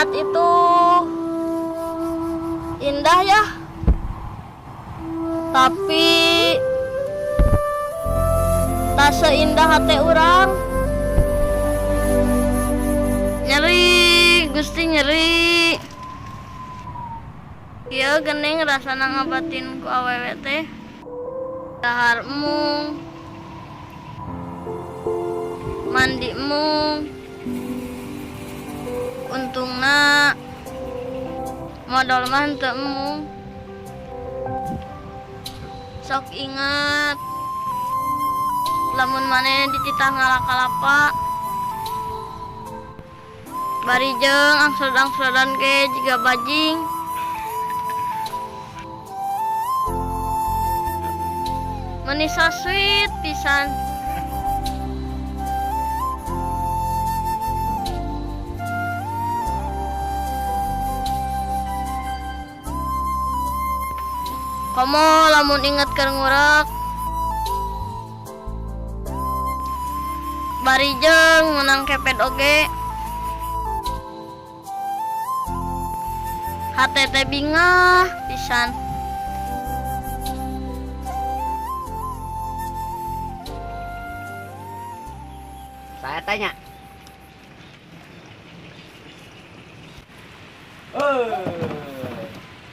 Nikmat itu indah ya. Tapi tak seindah hati urang. Nyeri, Gusti, nyeri. Ieu geuning rasana ngabatin ku awewe teh. Dahar embung. Mandi embung. Untungna modol mah henteu embung. Sok ingat lamun maneh dititah ngala kalapa. Bari jeung angsrod-angsrodan ge jiga bajing. Meni so sweet pisan. Komo lamun inget keur ngurek. Bari jeung menang keped oge. Hate teh bingah pisan. Saya tanya.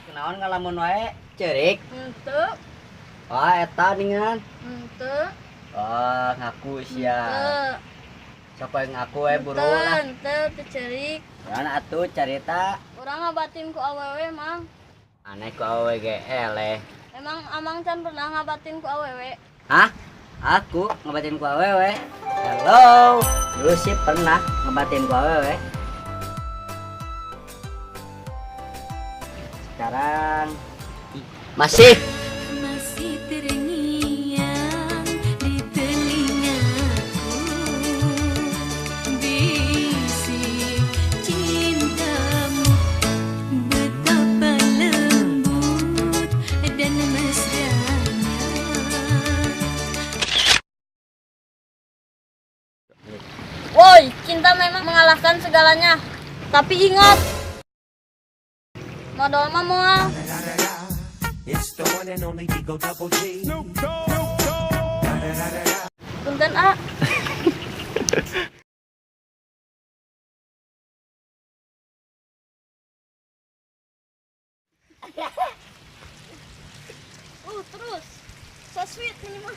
Kenaon ngalamun wae ceurik? Henteu. Wah, eta ningan. Henteu. Wah, ngaku sia. Henteu. Sok we ngaku we buru lah. Henteu, teu ceurik. Urang atuh carita. Urang ngabatin ku awewe, Mang. Aneh ku awewe ge eleh. Emang Amang can pernah ngabatin ku awewe? Hah? Aku ngebatin ku awewe? Hello. Dulu sih pernah ngebatin ku awewe. Sekarang masih. Masih terngiang di telingaku bisik cintamu, betapa lembut dan mesranya. Woi, cinta memang mengalahkan segalanya. Tapi ingat, modal mah moal. It's the one and only D-O Double G. Punten, ah. Terus. So sweet ini mah.